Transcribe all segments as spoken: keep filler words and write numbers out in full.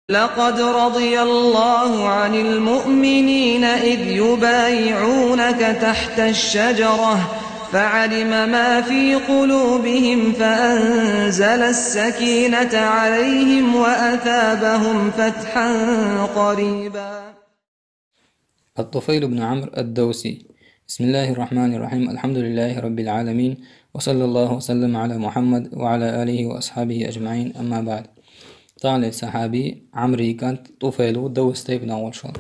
لقد رضي الله عن المؤمنين إذ يبايعونك تحت الشجرة فعلم ما في قلوبهم فأنزل السكينة عليهم وأثابهم فتحا قريبا. الطفيل بن عمرو الدوسي. بسم الله الرحمن الرحيم. الحمد لله رب العالمين. وصلى الله وسلم على محمد وعلى آله وأصحابه أجمعين. أما بعد. Тале сахаби Амри кант Туфайлу Давс тайпна гъолшо.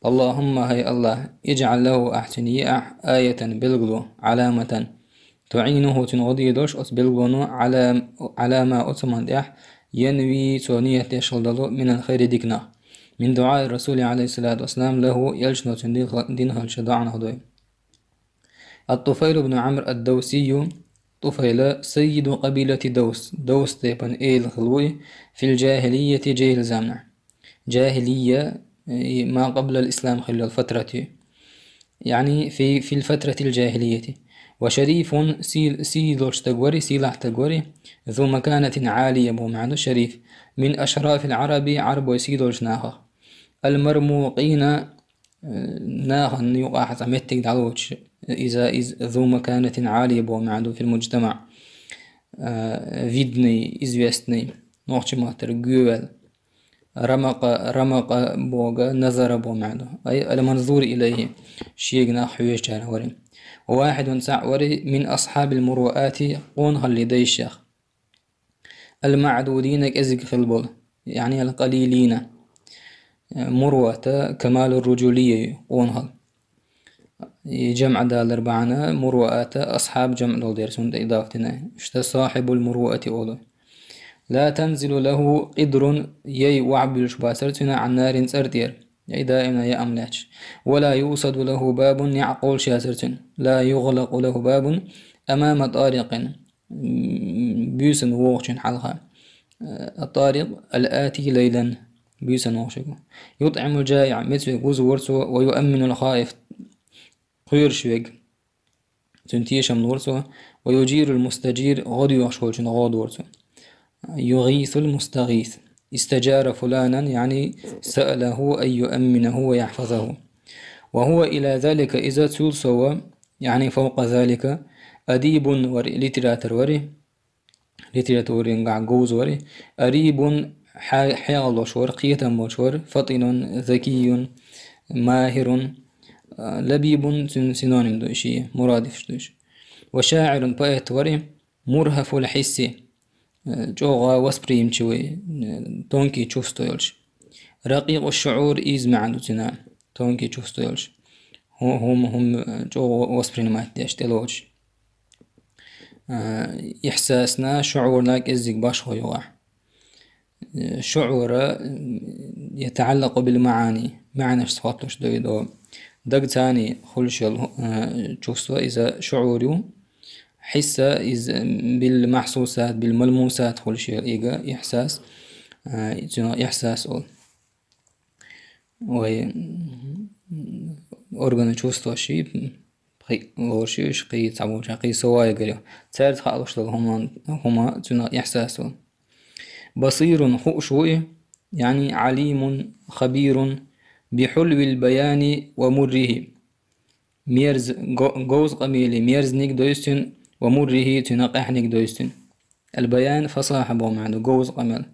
اللهم, хӀай Аллах, اجعل له, ахьцин йиахь, آية, белгало, علامة, تعينه, цун гъодийдош оц белгалоно, على, على ما, оцаман тӀехь, ينوي, цо ният деш хилдало, من الخير, дикнах. من دعاء الرسول عليه الصلاة والسلام له, элчано цун дин, дин хилча дуӀанах дой. الطفيل بن عمرو الدوسي, Туфайла, سيد قبيلة دوس, Давс тайпан эйла хилуй, في الجاهلية, жегьил замнахь. جاهلية, э, ما قبل الإسلام хилла фатрати. يعني في, في الفترة الجاهلية. وشريف, сий, сий долаш таг вари, сийлахь таг вари, ذو مكانة عالية бо маьду, شريف, من أشراف العرب, Ӏарбой сий долаш нахах. المرموقين, э, нахан юкъахь цхьа меттиг дӀалоч, иза из ذو مكانة عالية бо маьду في المجتمع. Э, видный, известный, нохчи маттар гуьвел. رمق, رمق бога, نظر бо маьду. أي المنظور إليه, шега нах хьоьжачара вари. واحد, цхьаъ вари, من أصحاب المروءات, къонахалли дайшех. المعدودين, кӀезиг хилбол, يعني القليلين. Муруата, كمال الرجولية, къонахал. И жамӀ далар бахьана, муруата асхьаб жамӀ долдер, сунда идафтина. Ишта صاحب المروءة олу. لا تنزل له قدر, яй вахь буьлуш бацар цуьнан عن نار, цӀар тӀера. Яй даимна яам лаьтташ. ولا يوصد له باب, некъ къолаш яцар цуьнан. لا يغلق له باب أمام طارق. Буьйсан вогӀучун хьалха. الطارق الآتي ليلا, буьйсан вогӀуш ву. يطعم الجائع, меца вуьг вузавора цо, ويؤمن الخائف, кхоьруш вуьг, цуьнан тешам лора цо, ويجير المستجير, гӀо доьхуш волчун гӀо дора цо. يغيث المستغيث. استجار فلانا, يعني سأله أن يؤمنه ويحفظه. وهو إلى ذلك, иза цул сов, يعني فوق ذلك, أديب вари, литератор вари, литературин гахь говза вари, أريب, хьа-, хьехалош вари, кхетам болуш вари, فطن, ذكي, ماهر, а, لبيب, цуьнан синоним ду ши, мурадифаш ду иш. وشاعر, поэт вари, مرهف الحس, э, чӀогӀа восприимчивый, э, тонкий чувство йолуш. رقيق الشعور, ийза маьӀна ду цуьнан, тонкий чувство йолуш. ХӀу-, хӀума, хӀума, э, чӀогӀа воспринимать деш, тӀелоцуш. Э, ихсасна, шугӀурна кӀеззиг башхо юкъахь. Э, шугӀура, э, يتعلق بالمعاني, маьӀнаш хоттуш ду и до. Даг цани хуьлуш йолу, э, чувство, иза шугӀур ю. Хьисса из, э, بالمحسوسات, بالملموسات хуьлуш йолу ига ихсас, э, цуьнан ихсас олу. Вай, м, органы чувстваш, пхи-, лоруш ю уьш, кхин цхьа болча, кхин сов а гарехь. Цаьрца хаалуш долу хӀума, хӀума цуьнан ихсас олу. بصير, хууш ву и, يعني عليم خبير بحلو البيان ومره. Мерз-, го-, говза къамеле мерзаниг дойсу цуьнан, ومره, цуьнан къаьхьаниг дойсу цуьнан. البيان فصاحة боху маьӀна ду, говза къамел.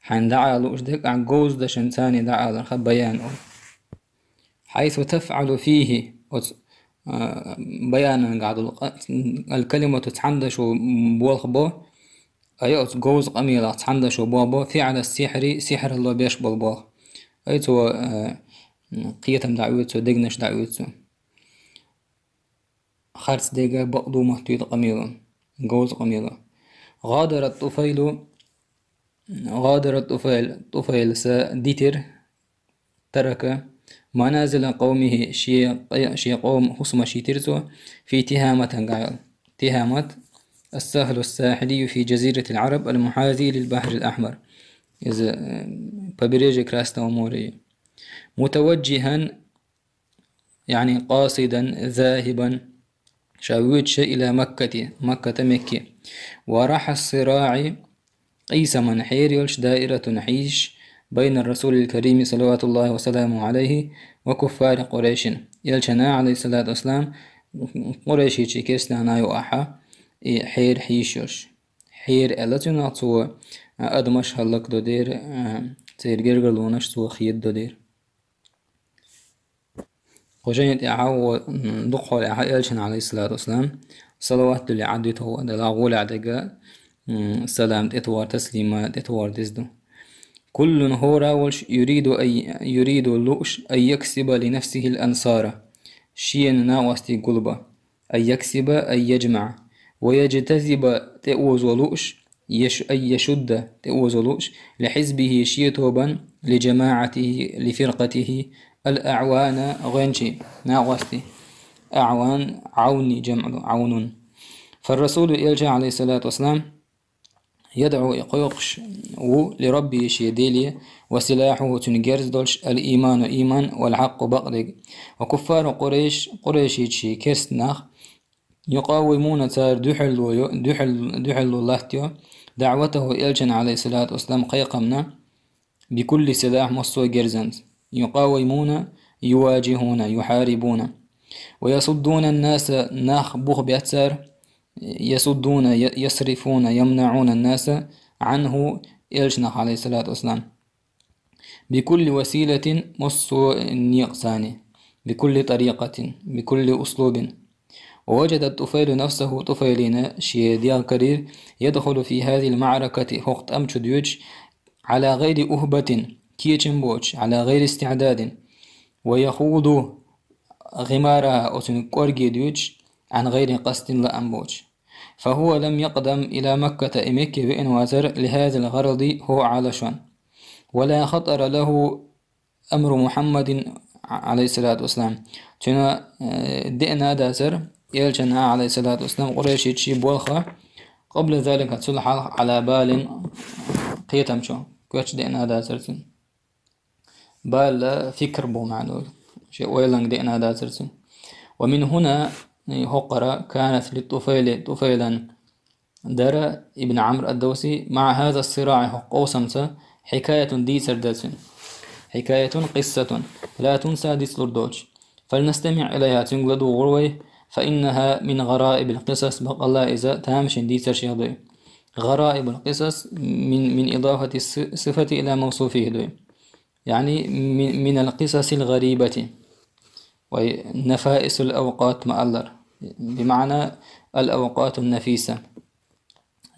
Хьайна дӀаала лууш дерг ахь говза дашан царний дӀааларх баян олу. حيث تفعل فيه, оцу, а, баянан гахь долу къа-, الكلمة цхьана дашо болх бо, ай оцу говза къамелах цхьана дашо болх бо, فعل السحر, сихьралло беш болу болх. Ай цо, а, кхетам дӀаоьцу цо, дегнаш дӀаоьцу цо. Харц дега бакъ ду ма туьйла къамело, говза къамело. غادر الطفيل, غادر الطفيل, Туфайла са дитира, ترك, منازل قومه, шен къе-, шен къоман хӀусамаш йитира цо, في تهامة гахь йолу. تهامة, السهل الساحلي في جزيرة العرب المحاذي للبحر الأحمر. Иза, э, побережье Красного моря. متوجها, يعني قاصدا, ذاهبا, ша воьдуш, إلى مكة, Макката, Мекке. ورحى الصراع, къийсаман хьер йолуш, دائرة, хьийзаш, بين الرسول الكريم صلوات الله وسلامه عليه وكفار قريش. Элчана, عليه الصلاة والسلام, къурайшийчий керстанашта юкъахь и хьер хьийшаш йолуш. Хьер аьлла цунах цо адамаш хӀаллакдо дера, церан гергарлонаш цо хедадо дера. Кху жайна тӀехь а, м, дукхахьолехь а Элчана, عليه الصلاة والسلام, салават дуьллий Ӏадвитахь а, Далла гӀолехь дерг а, м, салам тӀетохар, таслима тӀетохар деза ду. كل, хӀора а волуш, يريد أن, يريد, лууш, أن يكسب لنفسه الأنصار, шена накъостий гулбан. أن يكسب أي يجمع، ويجتذب, тӀеозо лууш, يش-, أن يشد, тӀеозо лууш, لحزبه, шен тобан, لجماعته, لفرقته, الأعوان, гӀоьнчий, накъостий. أعوان, عون جمع, عون. فالرسول, Элча, عليه الصلاة والسلام, يدعو, и кхойкхуш ву, لربه, шен Деле, وسلاحه, цуьнан герз долуш, الإيمان, иман, والحق, бакъдерг. وكفار قريش, къурайшийчий керстанаш, يقاومون, цара дуьхьало йо-, дуьхьал-, дуьхьало латтайо, دعوته, Элчан, عليه الصلاة والسلام, кхайкхамна, بكل سلاح, массо а герзанца. يقاومون, يواجهون, يحاربون. ويصدون الناس, нах бух баьццара, يصدون, ي-, يصرفون, يمنعون الناس عنه, Элчанах, عليه الصلاة والسلام. بكل وسيلة, массо а некъаца, بكل طريقة, بكل أسلوب. ووجد الطفيل نفسه, ТӀуфайлина шен дегӀ карийра, يدخل في هذه المعركة, хӀокху тӀам чу доьдуш, على غير أهبة, кечам боцуш, على غير استعداد, ويخوض, غمارها, оцу кӀорге доьдуш, عن غير قصد, лаам боцуш. فهو لم يقدم إلى مكة, и Мекке веана вацара, لهذا الغرض, хӀокху Ӏалашонна. ولا خطر له أمر محمد, عليه الصلاة والسلام. Цуьнан, э, деана а дацара, Элчана, عليه الصلاة والسلام, къурайшийчий болх, قبل ذلك, цул хьалха, على بال, кхетам чу, коч деана а дацара цуьнан. Бал, фикр бу маьӀна, шен ойланга деана а дацара цуьнан. ومن هنا, хӀокхара, كانت للطفيل, ТӀуфайлан дара, ابن عمرو الدوسي, مع هذا الصراع, хӀокху къовсамца, حكاية, дийцар дара цуьнан. حكاية, قصة, لا تنسى, дицлур доцуш. فلنستمع إليها, цуьнга ладугӀур вай, فإنها من غرائب القصص, баккъалла иза тамашийна дийцаршех ду. غرائب القصص من, من إضافة الص-, الصفة إلى موصوفه ду. يعني من، من القصص الغريبة. Вай نفائس الأوقات ма-аллара. بمعنى الأوقات النفيسة.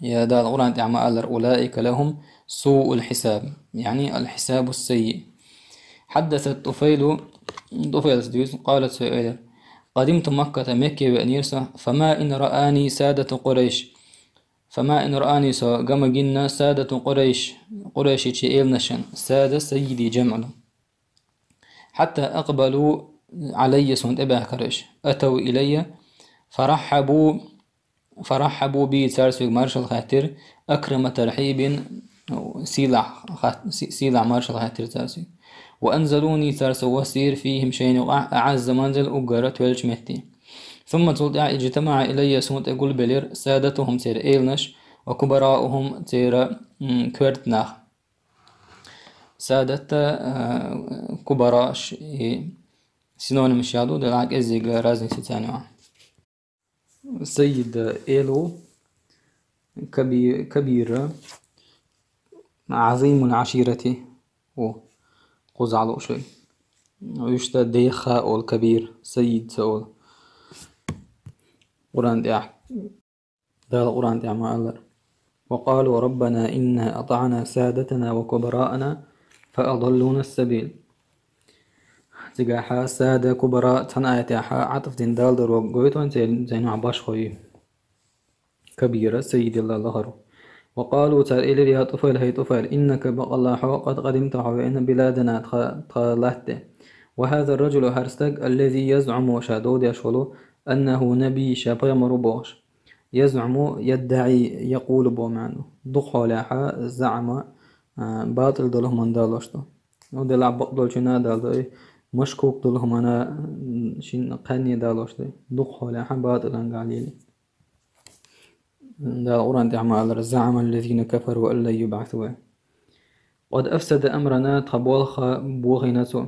Я Дала Къуръан тӀехь ма-аллара: أولئك لهم سوء الحساب. يعني الحساب السيء. حدث الطفيل, ТӀуфайлас дуьйцу, قال, цо элира: قدمت مكة, Мекке веанера со, فما إن رآني سادة قريش. فما إن رآني, со ган ма гина, سادة قريش, къурайшийчий эланашна, سادة سيدي جمع ду. حتى أقبلوا علي, суна тӀебаьхкира уьш. أتوا إلي فرحبوا، فرحبوا بي, цара соьга маршалла хаьттира, أكرم ترحيب, сийлахь хат-, си-, сийлахь маршалла хаьттира цара соьга. وأنزلوني, цара со воссийра, فيهم, шайна юкъахь, أعز منزل, уггар тоьллачу метте. ثم, цул тӀаьхьа, اجتمع إلي, суна тӀе гулбелира, سادتهم, церан эланаш, وكبراؤهم, церан, м, коьрта нах. Садат а, кубара ш-, и синонимаш яду, делахь кӀеззига разница царна. Саййид эл ву, каби-, кабир, عظيم العشيرة ву, кхузахь лууш вай. Вуьшта дехха олу кабир, саййид ца олу. Къуръан тӀехь. Дала Къуръан тӀехь ма-аллара: وقالوا ربنا إنا أطعنا سادتنا وكبراءنا فأضلونا السبيل. Цигахь сада, кубара цхьана аятехь Ӏатф дина Дала даро гойту вайн церан, церан башхой. Кабира, саййид эл лахара. وقالوا, цара элира: يا طفيل, хӀай ТӀуфайл, إنك, бакъалла хьо, قد قدمت, хьо веана, بلادنا, тха, тха латте. وهذا الرجل, хӀара стаг, الذي يزعم, ша дов деш волу, أنه نبي, ша пайхамар ву бохуш. يزعم, يدعي, يقول боху маьӀна ду. Дукхахьолехь زعم, а, батӀал долу хӀуманна далош ду. Ну, делахь бакъдолчунна а даладо, машкук долу хӀуманна, м, шина кхаьнне далош ду. Дукхахьолехь батӀалан гӀалийли. Дала Къуръан тӀехь ма-аллара: زعم الذين كفروا أن لن يبعثوا. قد أفسد أمرنا, тха болх бохийна цо.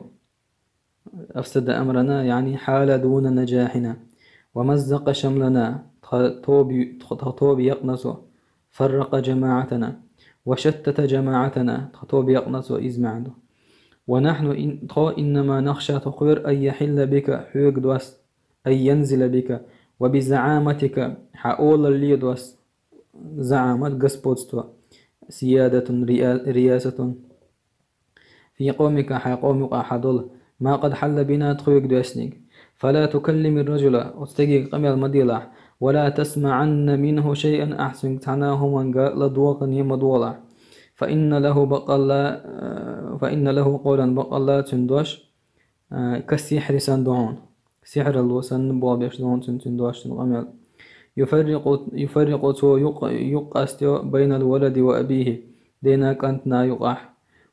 أفسد أمرنا, يعني حال دون نجاحنا. ومزق شملنا, тха тоба, тха, тха тоба яьккхина цо. فرق جماعتنا. وشتت جماعتنا, тха тоба яьккхина цо, из маьӀна ду. ونحن إن-, тхо إنما نخشى, тхо кхоьру, أن يحل بك, хьоьга доссар, أن ينزل بك, وبزعامتك, хьан олалле доссар, زعامة, господство, سيادة, ريا-, رياسة, في قومك, хьайн къоман юкъахь хьан долу, ما قد حل بنا, тхоьга доьссинарг. فلا تكلم الرجل, оцу стегега къамел ма делахь, ولا تسمعن منه شيئا, ахь цуьнга цхьана а хӀуманга ладогӀане ма догӀалахь. فإن له, баккъалла, э, فإن له قولا, баккъалла цуьнан дош, э, كالسحر санна ду хьуна. Сихьралло санна болх беш ду хьуна цуьнан, цуьнан дош, цуьнан къамел. يفرق, يفرق, цо юкъ-, юкъ къастайо, بين الولد وأبيه, дена а кӀантана а юкъахь,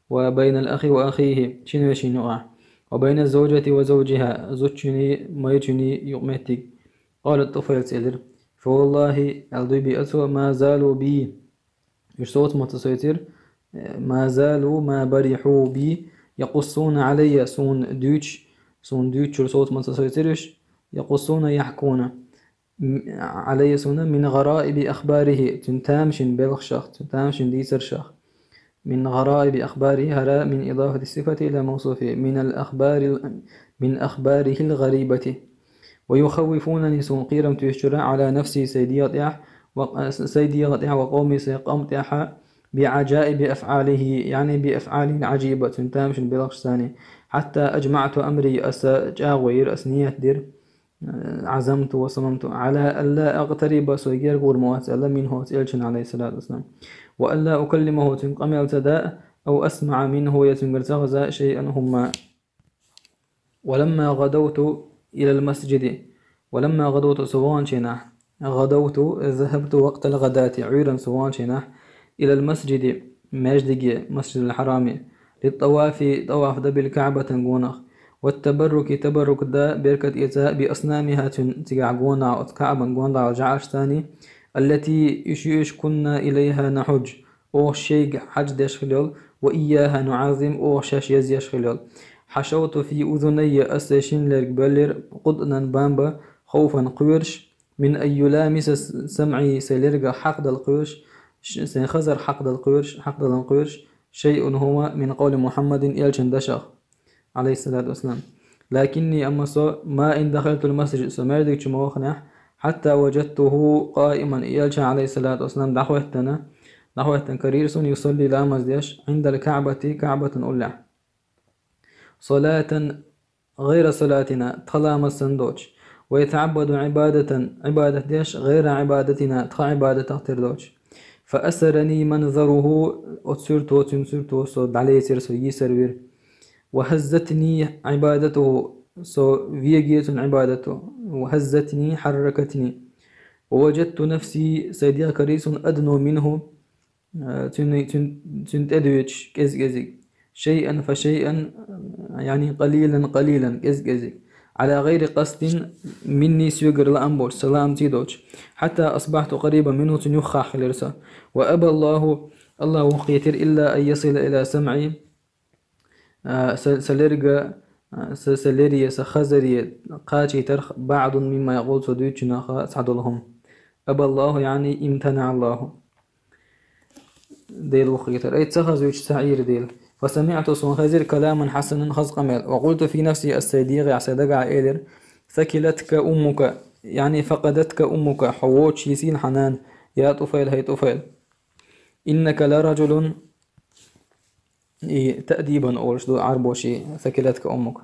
وبين الأخ وأخيه, шина вешина юкъахь, وبين الزوجة وزوجها, зудчуьнан, майрачуьнан юкъаметтиг. قال الطفيل, элира: فوالله, аьлла дуй биъна цо, ما زالوا بي, уьш соцамаца соцуьйтура, ما زالوا ما برحوا بي يقصون علي, суна дуьйцуш, суна дуьйцуш соцамаца соцуьйтура уьш, يقصون, يحكون, م-, علي, суна, من غرائب أخباره, цуьнан тамашийна белхашах, цуьнан тамашийна дийцаршах. من غرائب أخباره, хӀара من إضافة الصفة إلى موصوفه, من الأخبار ال-, من أخباره الغريبة. ويخوفونني, суна кхерам туьйсура, على نفسي, сайн дегӀа тӀехь, ва-, сайн дегӀа тӀехь, وقومي, сайн къам тӀехь, بعجائب أفعاله, يعني بأفعاله العجيبة, цуьнан тамашийна белхашца. حتى أجمعت أمري, аса чӀагӀо йира, аса ниет дира, عزمت وصممت على ألا أقترب, со гергавур ма вац аьлла, منه, оцу элчанна, عليه الصلاة والسلام, وألا أكلمه, цуьнга къамел ца даа, أو أسمع منه, я цуьнгара ца хаза, شيئا, хӀумма. ولما غدوت إلى المسجد. ولما غدوت, со ваханчу хенахь. غدوت, ذهبت وقت الغداة, Ӏуьйранна со ваханчу хенахь. إلى المسجد, маьждиге, مسجد الحرام. للطواف, тӀаваф дан, بالكعبة, гонах. والتبرك, табаррук дан, беркат эца, بأصنامها, цуьнан цигахь гонах, оцу КаӀбан гонах жӀарашца. التي, уьш ю уьш, كنا إليها نحج, оха шайга хьаж деш хилла йолу, وإياها نعظم, оха шаьш езъеш хилла йолу. حشوت في أذني, аса сайн шина лерга боьллира, قطنا, бамба, خوفا, кхоьруш, من أن يلامس سمعي, сайн лергах хьакхадала кхоьруш, ш-, сайн хазар хьакхадала кхоьруш, хьакхадалан кхоьруш, شيء, хӀума, من قول محمد, элчанан дашах. عليه الصلاة والسلام. لكني, амма со, ما إن دخلت المسجد, со маьждиг чу ма ваханехь, حتى وجدته قائما, и элча, عليه الصلاة والسلام, дӀахӀоьттина, дӀахӀоьттина карийра суна, يصلي, ламаз деш, عند الكعبة, КаӀбатан уллехь. صلاة غير صلاتنا, тхан ламаз санна доцуш. ويتعبد عبادة, Ӏибадат деш, غير عبادتنا, тхан Ӏибадатах тера доцуш. فأسرني منظره, оцу суьрто, цуьнан суьрто со дӀалецира, со йийсар вира. وهزتني عبادته, со вегира цуьнан Ӏибадато. وهزتني, حركتني. ووجدت نفسي, сайн дегӀ карийра суна, أدنو منه, э, цуьнан, цуьнан, цуьнан тӀе доьдуш, кӀез-кӀезиг. شيئا فشيئا, يعني قليلا قليلا, кӀез-кӀезиг. على غير قصد مني, соьгара лаам боцуш, сан лаамца доцуш. حتى أصبحت قريبا منه, цуьнан юххехь хилира со. وأبى الله, АллахӀа воккхавитира, إلا أن يصل إلى سمعي, а, са, сан лерга, а, са, сан лере, сан хазаре кхачийтарх, بعض مما يقول, цо дуьйцучунах цхьадолу хӀума. أبى الله, يعني امتنع الله. Дела воккхавитар. Ай, ца хазуьйтуш ца Ӏийра дела. فسمعت, суна хезира, كلاما حسنا, хаза къамел. وقلت في نفسي, ас сайн дегӀехь, сайн дагахь элира: ثكلتك أمك, يعني فقدتك أمك, хьо воцуш йисийна хьан нана, يا طفيل, хӀай ТӀуфайл. إنك لرجل, и تأديبا олуш ду Ӏарбоша, ثكلتك أمك.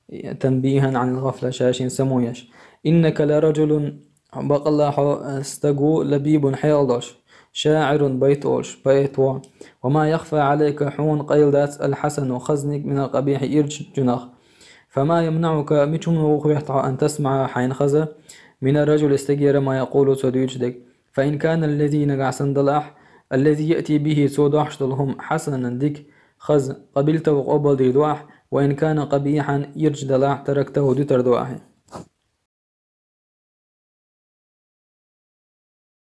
И تنبيها عن الغفلة, ша-шена само еш. إنك لرجل, баккъалла хьо стаг ву, لبيب, хьекъал долуш, شاعر, байт олуш, поэт ву. وما يخفى عليك, хьуна къайла дац, الحسن, хазаниг, من القبيح, ирчачунах. فما يمنعك, мича хӀумано ву хьо, أن تسمع, хьайна хаза, من الرجل, стегера, ما يقول, цо дуьйцуш дерг. فإن كان الذي, нагахь санна далахь, الذي يأتي به, цо дохьуш долу хӀума, حسنا, дика, хаза, قبلته, къобалдийр ду ахь, وإن كان قبيحا, ирча далахь, تركته, дуьтур ду ахь.